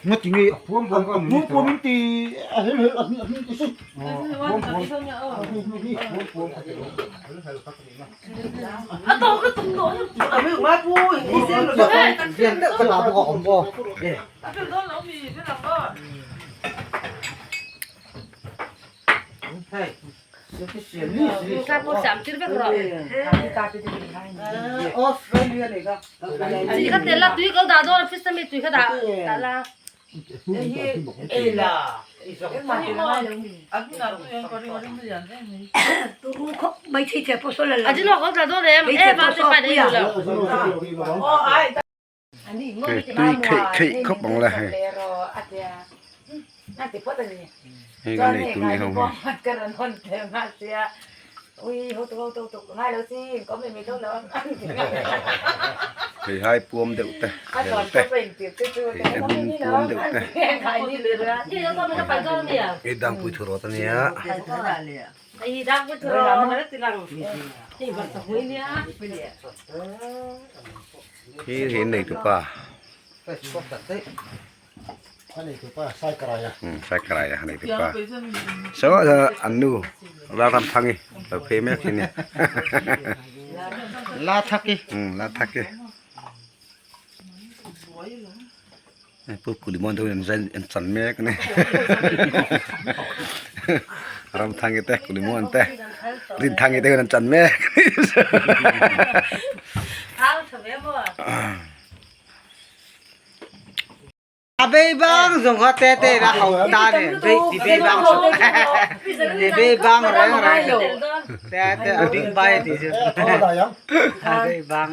Ngati nge a puam puam in ti a hel hel a hming ti si. Chi kha tel la tui ko dah dawn office ami tui kha dah dah la. Ajino ko dah dawn em e ba te pa dei lo. Hei tui kheih kheih khawp ang le hei. Hei kan ei tur ni ho hi. Hei hai puam deuh te hel te hei a hmin puam deuh te. Hei dangpui thu rawt ania. Khi hi nei tu pa sai karai a nei tu pa so an nu la ram thangi lo phei mek hi ni la thaki la thaki Pu Kulimon te an zai an chan mek a ni Ramthangi te Kulimon te Rinthangi te an chan mek A bei bang zong kha te te la hau ta ne bei ti bei bang so ti bei bang reng reng te te a bing bai ti chu a bei bang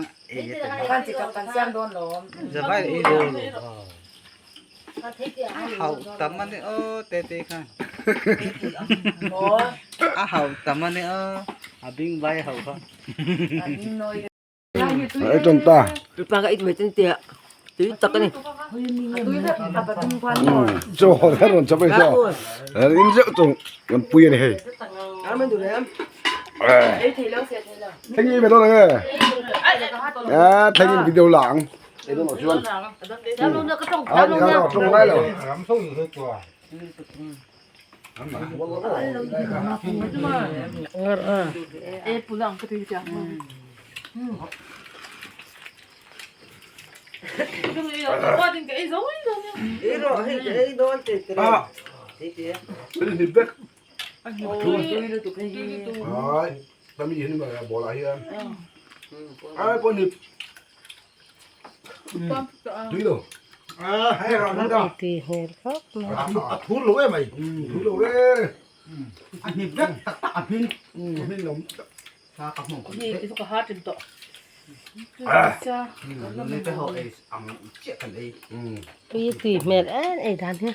Hau tam ani aw te te khan a hau tam ani aw a bing vai hau kha Ai ton ta pa ka it mai ten tia tui tak ani cho ha ron chapai cho in reuh chung kan pui ani hei Thanh y về đâu rồi à Thanh y video lãng để tôi nói chuyện à đi ra trong ngay rồi Tui tui hmel em ei dan hi.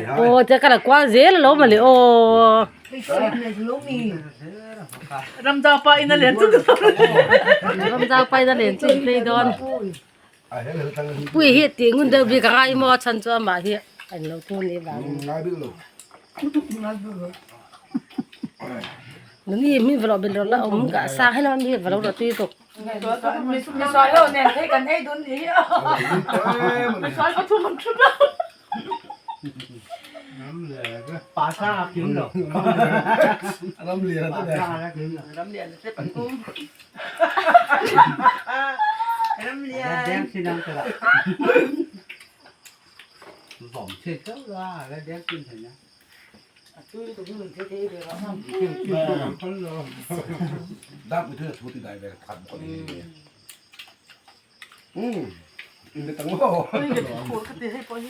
Aw te ka la kual zel alo mawle aw. Ramzau pa in a len chu Ramzau pa in a len chu in phei dawn. Pui hi tih ngun deuh bik a ngai maw a chhan chu amah hi a in lo thu ni vangin. Nuni min va lo bel rawh la awm ka sang helama mi va lo rawh tui tuk.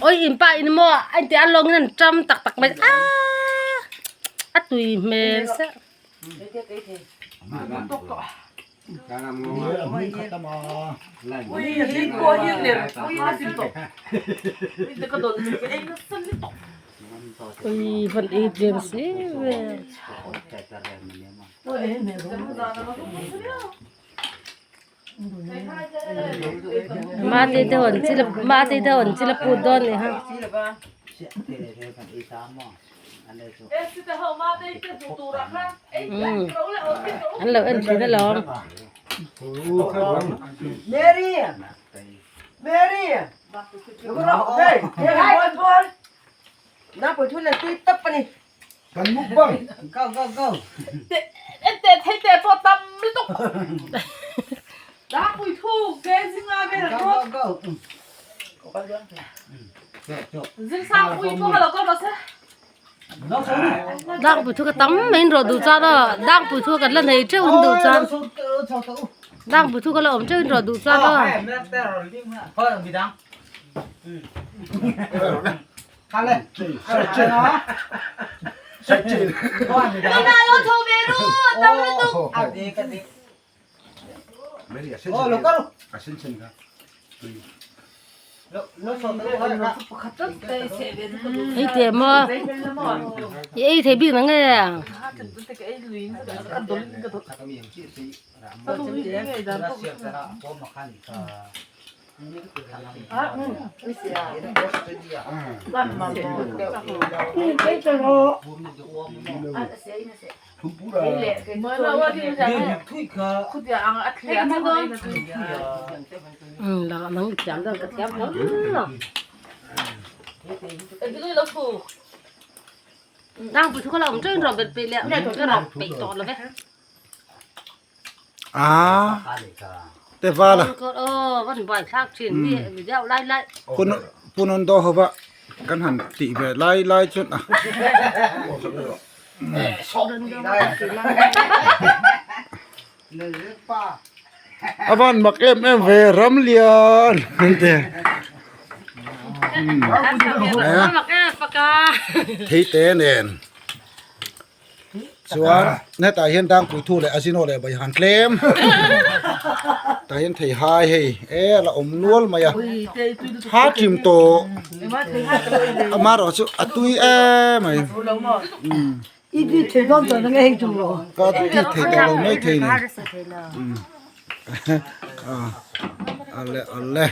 Oi in pa in maw an ti a lawng in an ṭam tak tak mai aaa a tui hmel se. Ui van ei tlem si ve. Mate te hon chila mate te hon chila put dawn ni ha. An lo en thin alawm. Mary Mary Hey hey bol na pui thun là tui tấp ani. Kan mukbang. Go go go. En te thei te pawh tam lutuk. Dah pui thu ke zinga vel Go rawt. go go. Zing sang pui pawh ka lo kal rawh se. Dang pui thu ka tam mai in rawh duh chuan aw dang pui thu kan la nei teuh in duh chuan dang pui thu ka la awm teuh in rawh duh chuan aw. Ei teh maw i ei thei bik nang e. Dang pui thu ka la awm teuh in rawh bet peih leh ka rawh peih tawh lo ve. A te vala. Aw van buai thlak thin mi deuh lai lai. Pun punon do hova kan han tih ve lai lai chuan a. A van mak em em ve ram lian an ti. Thei te nen. Chuan hetah hian dangpui thu leh azino leh baihan tlem tah hian thei hai hei e a la awm nual mai a ha thim tawh amaherawh chu a tui em mai ka ti thei tawh lo mai thei ni ale ale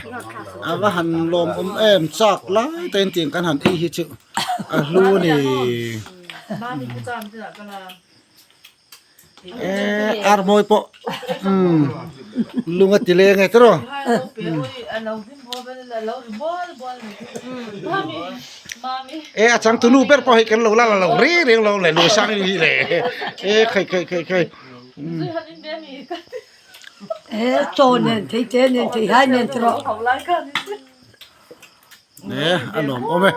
a va han lawm awm em chak lai te in tiang kan han ei hi chu a hlu a ni eh ar mawi pawh umm lung a ti leng e tiraw. E a changtu nu ber pawh hei kan lo la la lo reng reng lo le lu sang hi le e khai khai khai khai. Ne a nuam awm e.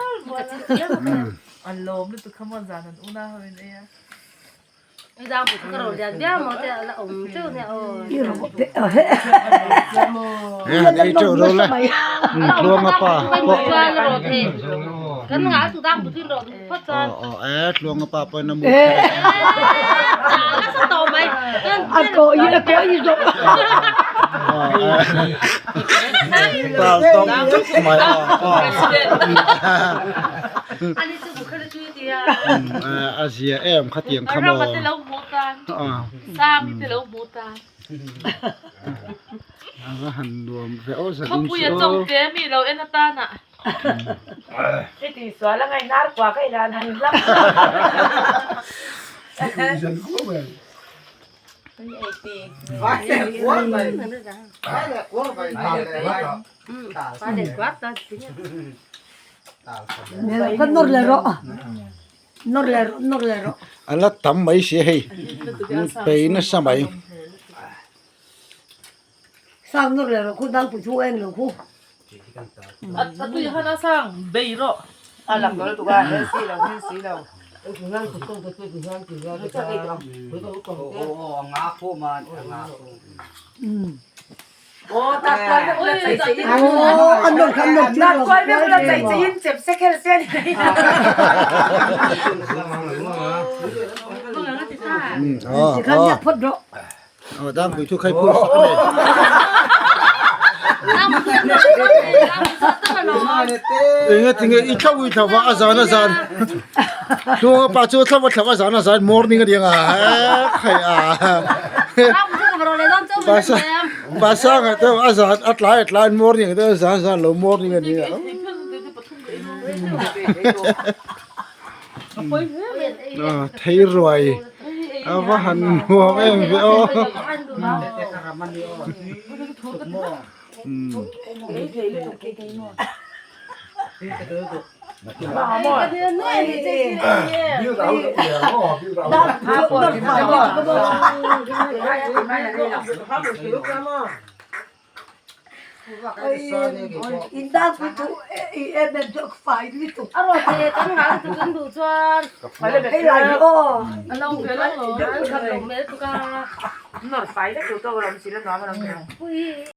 E han ei teuh ro le tluanga pa pawh aw aw e tluanga pa pawhin a mu Tal tawng tawk mai a a zia em khatiang kha maw a va han nuam ve aw zan in chu A la tam mai sia hei pei nasa mai. Enge tinge i thlau i thlau va a zan a zan. Tluanga pa chu thlau a thlau a zan a zan morning a ni ang a khai a. Pa pa sanga te a zan a tlai a tlai morning te zan zan lo morning a ni ang. Thei ruai a va han nuam em ve aw.